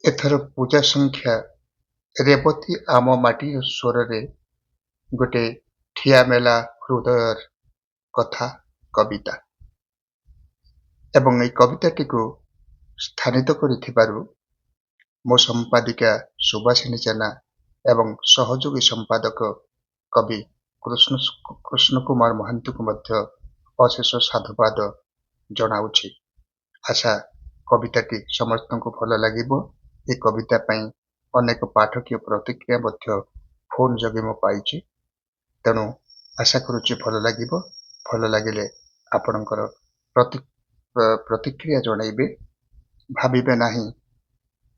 ଏଥର ପୂଜା ସଂଖ୍ୟା ରେବତୀ ଆମ ମାଟିର ସ୍ୱରରେ ଗୋଟେ ଠିଆମେଲା ହୃଦୟର କଥା କବିତା ଏବଂ ଏଇ କବିତାଟିକୁ ସ୍ଥାନିତ କରିଥିବାରୁ ମୋ ସମ୍ପାଦିକା ସୁବାସିନୀ ଜେନା ଏବଂ ସହଯୋଗୀ ସମ୍ପାଦକ କବି କୃଷ୍ଣ କୁମାର ମହାନ୍ତିଙ୍କୁ ମଧ୍ୟ ଅଶେଷ ସାଧୁବାଦ ଜଣାଉଛି। ଆଶା, କବିତାଟି ସମସ୍ତଙ୍କୁ ଭଲ ଲାଗିବ। ଏ କବିତା ପାଇଁ ଅନେକ ପାଠକୀୟ ପ୍ରତିକ୍ରିୟା ମଧ୍ୟ ଫୋନ୍ ଯୋଗେ ମୁଁ ପାଇଛି। ତେଣୁ ଆଶା କରୁଛି ଭଲ ଲାଗିବ। ଭଲ ଲାଗିଲେ ଆପଣଙ୍କର ପ୍ରତିକ୍ରିୟା ଜଣାଇବେ। ଭାବିବେ ନାହିଁ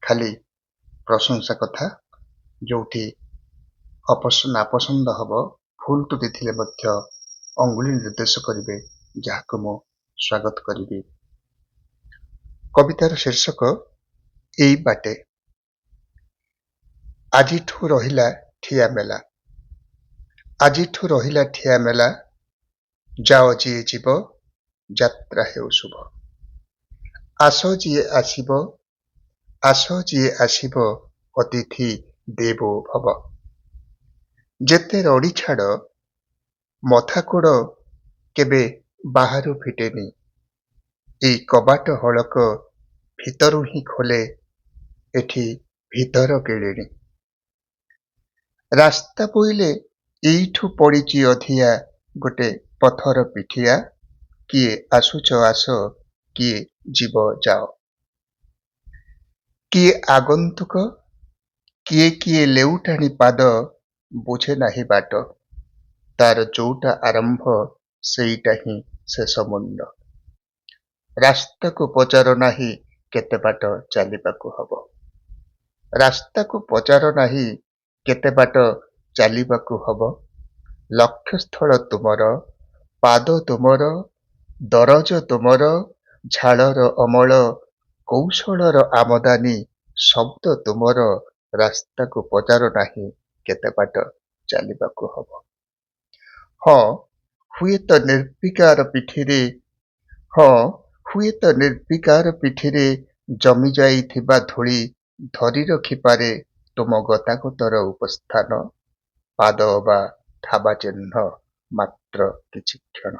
ଖାଲି ପ୍ରଶଂସା କଥା। ଯୋଉଠି ନାପସନ୍ଦ ହବ, ଭୁଲ ତ୍ରୁଟି ଥିଲେ ମଧ୍ୟ ଅଙ୍ଗୁଳି ନିର୍ଦ୍ଦେଶ କରିବେ, ଯାହାକୁ ମୁଁ ସ୍ୱାଗତ କରିବି। କବିତାର ଶୀର୍ଷକ ଏଇ ବାଟେ। ଆଜିଠୁ ରହିଲା ଠିଆ ମେଲା, ଆଜିଠୁ ରହିଲା ଠିଆ ମେଲା, ଯାଅ ଯିଏ ଯିବ, ଯାତ୍ରା ହେଉ ଶୁଭ। ଆସ ଯିଏ ଆସିବ, ଆସ ଯିଏ ଆସିବ, ଅତିଥି ଦେବୋ ଭବ। ଯେତେ ରଡ଼ି ଛାଡ଼, ମଥାକୋଡ଼ କେବେ ବାହାରୁ ଫିଟେନି। ଏଇ କବାଟ ହଳକ ଭିତରୁ ହିଁ ଖୋଲେ, ଏଠି ଭିତର କିଳିଣୀ। ରାସ୍ତା ବୋଇଲେ ଏଇଠୁ ପଡ଼ିଚି ଅଧିଆ ଗୋଟେ ପଥର ପିଠିଆ, କିଏ ଆସୁଛ ଆସ, କିଏ ଯିବ ଯାଅ। କିଏ ଆଗନ୍ତୁକ, କିଏ କିଏ ଲେଉଟାଣି ପାଦ, ବୁଝେ ନାହିଁ ବାଟ। ତାର ଯୋଉଟା ଆରମ୍ଭ, ସେଇଟା ହିଁ ଶେଷ ମୁଣ୍ଡ। ରାସ୍ତାକୁ ପଚାର ନାହିଁ କେତେ ବାଟ ଚାଲିବାକୁ ହବ। ରାସ୍ତାକୁ ପଚାର ନାହିଁ କେତେ ବାଟ ଚାଲିବାକୁ ହବ। ଲକ୍ଷ୍ୟସ୍ଥଳ ତୁମର, ପାଦ ତୁମର, ଦରଜ ତୁମର, ଝାଳର ଅମଳ, କୌଶଳର ଆମଦାନୀ, ଶବ୍ଦ ତୁମର। ରାସ୍ତାକୁ ପଚାର ନାହିଁ କେତେ ବାଟ ଚାଲିବାକୁ ହବ। ହଁ, ହୁଏତ ନିର୍ବିକାର ପିଠିରେ, ହଁ, ହୁଏତ ନିର୍ବିକାର ପିଠିରେ ଜମି ଯାଇଥିବା ଧୂଳି ଧରି ରଖିପାରେ ତୁମ ଗତାଗତର ଉପସ୍ଥାନ, ପାଦ ଅବା ଥାବା ଚିହ୍ନ, ମାତ୍ର କିଛି କ୍ଷଣ।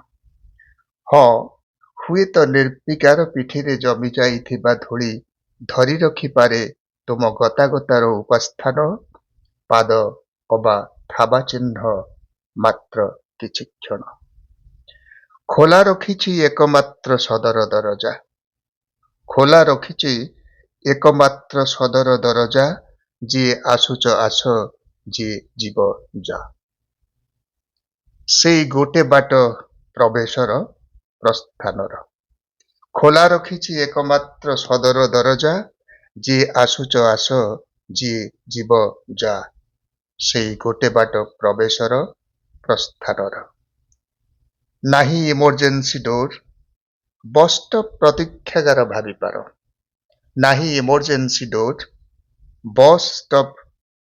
ହଁ, ହୁଏତ ନିର୍ବିକାର ପିଠିରେ ଜମି ଯାଇଥିବା ଧୂଳି ଧରି ରଖିପାରେ ତୁମ ଗତାଗତର ଉପସ୍ଥାନ, ପାଦ ଅବା ଥାବା ଚିହ୍ନ, ମାତ୍ର କିଛି କ୍ଷଣ। ଖୋଲା ରଖିଛି ଏକମାତ୍ର ସଦର ଦରଜା, ଖୋଲା ରଖିଛି ଏକମାତ୍ର ସଦର ଦରଜା, ଯିଏ ଆସୁଛ ଆସ, ଯିଏ ଯିବ ଯା। ସେଇ ଗୋଟେ ବାଟ ପ୍ରବେଶର, ପ୍ରସ୍ଥାନର। ଖୋଲା ରଖିଛି ଏକମାତ୍ର ସଦର ଦରଜା, ଯିଏ ଆସୁଛ ଆସ, ଯିଏ ଯିବ ଯା। ସେଇ ଗୋଟେ ବାଟ ପ୍ରବେଶର, ପ୍ରସ୍ଥାନର। ନାହିଁ ଇମର୍ଜେନ୍ସି ଡୋର, ବସ୍ ଷ୍ଟପ୍ ପ୍ରତୀକ୍ଷାଗାର ଭାବିପାର। ନାହିଁ ଇମର୍ଜେନ୍ସି ଡୋର, ବସ୍ ଷ୍ଟପ୍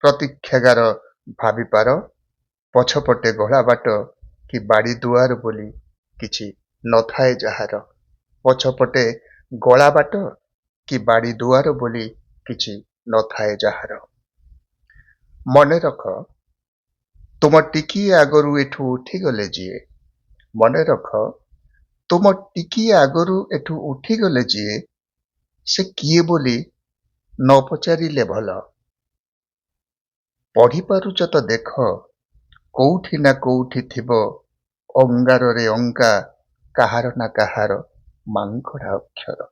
ପ୍ରତୀକ୍ଷାଗାର ଭାବିପାର। ପଛପଟେ ଗଳା ବାଟ କି ବାଡ଼ି ଦୁଆର ବୋଲି କିଛି ନଥାଏ ଯାହାର। ପଛପଟେ ଗଳା ବାଟ କି ବାଡ଼ି ଦୁଆର ବୋଲି କିଛି ନଥାଏ ଯାହାର। ମନେ ରଖ, ତୁମ ଟିକିଏ ଆଗରୁ ଏଠୁ ଉଠିଗଲେ ଯିଏ, ମନେ ରଖ, ତୁମ ଟିକିଏ ଆଗରୁ ଏଠୁ ଉଠିଗଲେ ଯିଏ, ସେ କିଏ ବୋଲି ନ ପଚାରିଲେ ଭଲ। ପଢ଼ିପାରୁଛ ତ ଦେଖ, କୋଉଠି ନା କୋଉଠି ଥିବ ଅଙ୍ଗାରରେ ଅଙ୍କା କାହାର ନା କାହାର ମାଙ୍କଡ଼ା ଅକ୍ଷର।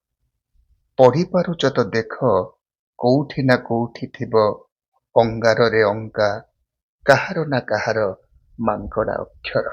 ପଢ଼ିପାରୁଛ ତ ଦେଖ, କୋଉଠି ନା କୋଉଠି ଥିବ ଅଙ୍ଗାରରେ ଅଙ୍କା କାହାର ନା କାହାର ମାଙ୍କଡ଼ା ଅକ୍ଷର।